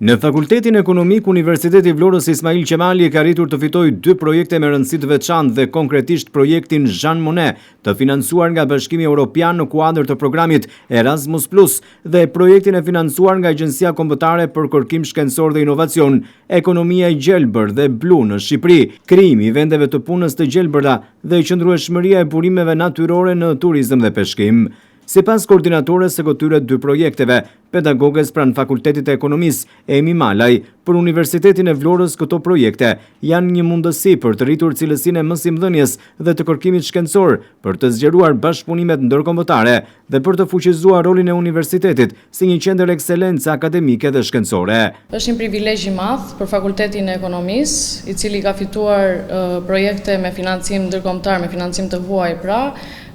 Në Fakultetin Ekonomik, Universiteti i Vlorës Ismail Qemali ka arritur të fitojë dy projekte me rëndësi të veçantë dhe konkretisht projektin Jean Monnet, të financuar nga Bashkimi Europian në kuadër të programit Erasmus Plus dhe projektin e financuar nga Agjencia Kombëtare për Kërkim Shkencor dhe Inovacion, Ekonomia e Gjelbër dhe Blu në Shqipëri, krijimi i vendeve të punës të gjelbërta dhe qëndrueshmëria e burimeve natyrore në turizëm dhe peshkim. Sipas koordinatores së këtyre dy projekteve, pedagoges pranë Fakultetit të Ekonomisë, Emi Malaj, për Universitetin e Vlorës këto projekte janë një mundësi për të rritur cilësinë e mësimdhënies dhe të kërkimit shkencor, për të zgjeruar bashkëpunimet ndërkombëtare dhe për të fuqizuar rolin e universitetit si një qendër ekselence akademike dhe shkencore. Është një privilegj i madh për Fakultetin e Ekonomisë, i cili ka fituar projekte me financim ndërkombëtar, me financim të huaj pra,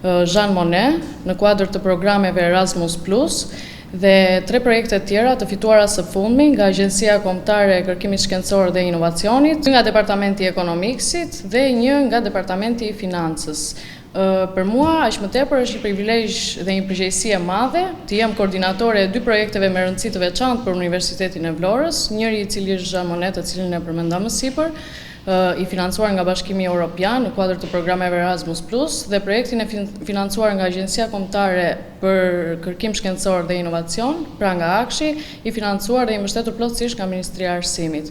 Jean Monnet, në kuadër të programeve Erasmus Plus dhe tre projekte të tjera të fituara së fundmi nga Agjencia Kombëtare e Kërkimit Shkencor dhe Inovacionit, një nga Departamenti i Ekonomiksit dhe një nga Departamenti i Financës. Për mua, aq më tepër është një privilegj dhe një përgjegjësi e madhe të jem koordinatore e dy projekteve me rëndësi të veçantë për Universitetin e Vlorës, njëri i cili është Jean Monnet, të cilin e përmenda më sipër, i financuar nga Bashkimi Europian në kuadër të programeve Erasmus Plus dhe projektin e financuar nga Agjencia Kombëtare për Kërkim Shkencor dhe Inovacion, pra nga AKSHI, i financuar dhe i mbështetur plotësisht nga Ministria e Arsimit.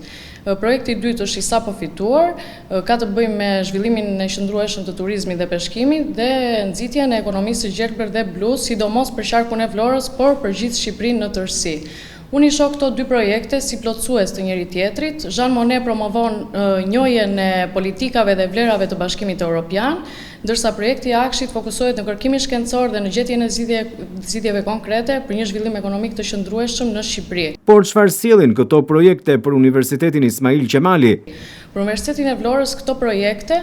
Projekti i dytë është i sapo fituar, ka të bëjë me zhvillimin e qëndrueshëm të turizmit dhe peshkimit dhe nxitjen e ekonomisë së gjelbër dhe blu, sidomos për qarkun e Vlorës, por për gjithë Shqipërinë në tërësi. Unë i shoh këto dy projekte si plotësues të njëri-tjetrit. Jean Monnet promovon njohjen e politikave dhe vlerave të Bashkimit Europian, ndërsa projekti i AKSHI-t fokusohet në kërkimin shkencor dhe në gjetjen e zgjidhjeve konkrete për një zhvillim ekonomik të qëndrueshëm në Shqipëri. Por çfarë sjellin këto projekte për Universitetin Ismail Qemali? Për Universitetin e Vlorës këto projekte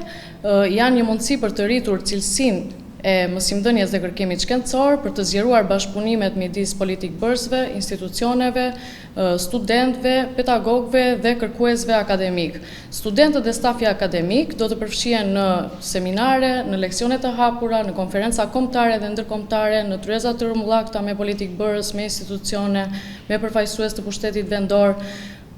janë një mundësi për të rritur cilësinë e mësimdhënies dhe kërkimit shkencor, për të zgjeruar bashkëpunimet midis politikëbërësve, institucioneve, studentëve, pedagogëve dhe kërkuesve akademikë. Studentët dhe stafi akademik do të përfshihen në seminare, në leksione të hapura, në konferenca kombëtare dhe ndërkombëtare, në tryeza të rrumbullakëta me politikëbërës, me institucione, me përfaqësues të pushtetit vendor,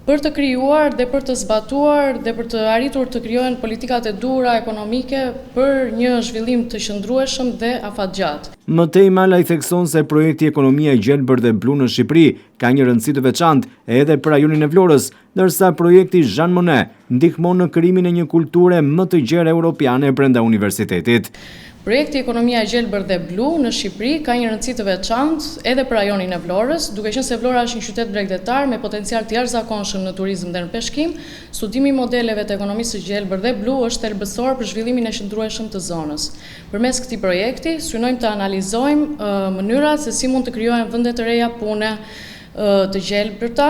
për të krijuar dhe për të zbatuar dhe për të arritur të krijohen politikat e duhura ekonomike për një zhvillim të qëndrueshëm dhe afatgjatë. Më tej Malaj thekson se projekti Ekonomia e Gjelbër dhe Blu në Shqipëri ka një rëndësi të veçantë edhe për rajonin e Vlorës, ndërsa projekti Jean Monnet ndihmon në krijimin e një kulture më të gjerë europiane brenda universitetit. Projekti Ekonomia e Gjelbër dhe Blu në Shqipëri ka një rëndësi të veçantë edhe për rajonin e Vlorës, duke qenë se Vlora është një qytet bregdetar me potencial të jashtëzakonshëm në turizëm dhe në peshkim, studimi i modeleve të ekonomisë së gjelbër dhe blu është thelbësor për zhvillimin e qëndrueshëm të zonës. Përmes këtij projekti, synojmë të analizojmë mënyrat se si mund të krijohen vende të reja pune të gjelbërta,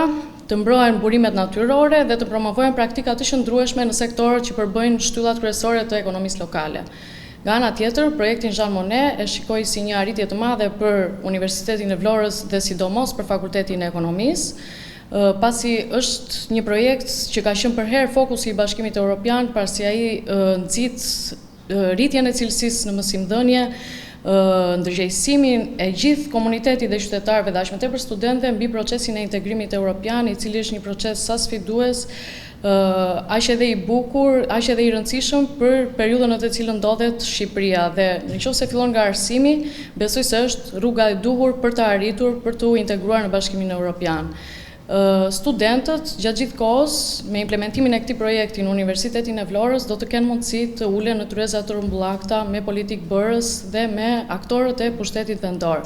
të mbrohen burimet natyrore dhe të promovohen praktika të qëndrueshme në sektorët që përbëjnë shtyllat kryesore të ekonomisë lokale. Nga ana tjetër, projektin Jean Monnet e shikoj si një arritje të madhe për Universitetin e Vlorës dhe sidomos për Fakultetin e Ekonomisë, pasi është një projekt që ka qenë përherë fokusi i Bashkimit Europian, pasi ai nxit rritjen e cilësisë në mësimdhënie, ndërgjegjësimin e gjithë komunitetit dhe qytetarëve dhe aq më tepër studentëve mbi procesin e integrimit europian, i cili është një proces sa sfidues, aq edhe i bukur, aq edhe i rëndësishëm për periudhën në të cilën ndodhet Shqipëria dhe në qoftë se fillon nga arsimi, besoj se është rruga e duhur për të arritur për t'u integruar në Bashkimin Europian. Studentët gjatë gjithë kohës me implementimin e këtij projekti në Universitetin e Vlorës do të kenë mundësi të ulen në tryeza të rrumbullakta me politikëbërës dhe me aktorët e pushtetit vendor.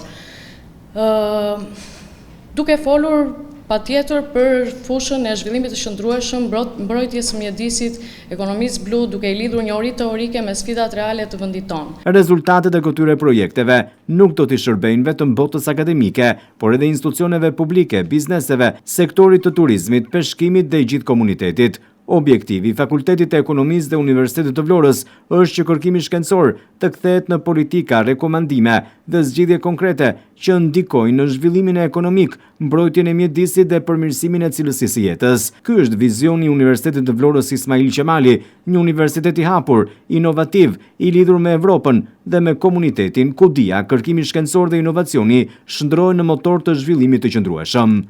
Duke folur patjetër për fushën e zhvillimit të qëndrueshëm, mbrojtjes së mjedisit, ekonomisë blu, duke i lidhur njohuritë teorike me sfidat reale të vendit tonë. Rezultatet e këtyre projekteve nuk do t'i shërbejnë vetëm botës akademike, por edhe institucioneve publike, bizneseve, sektorit të turizmit, peshkimit dhe gjithë komunitetit. Objektivi i Fakultetit të Ekonomisë dhe Universitetit të Vlorës është që kërkimi shkencor të kthehet në politika, rekomandime dhe zgjidhje konkrete që ndikojnë në zhvillimin ekonomik, mbrojtjen e mjedisit dhe përmirësimin e cilësisë së jetës. Ky është vizioni i Universitetit të Vlorës Ismail Qemali, një universitet i hapur, inovativ, i lidhur me Evropën dhe me komunitetin, ku dija, kërkimi shkencor dhe inovacioni shndërrohen në motor të zhvillimit të qëndrueshëm.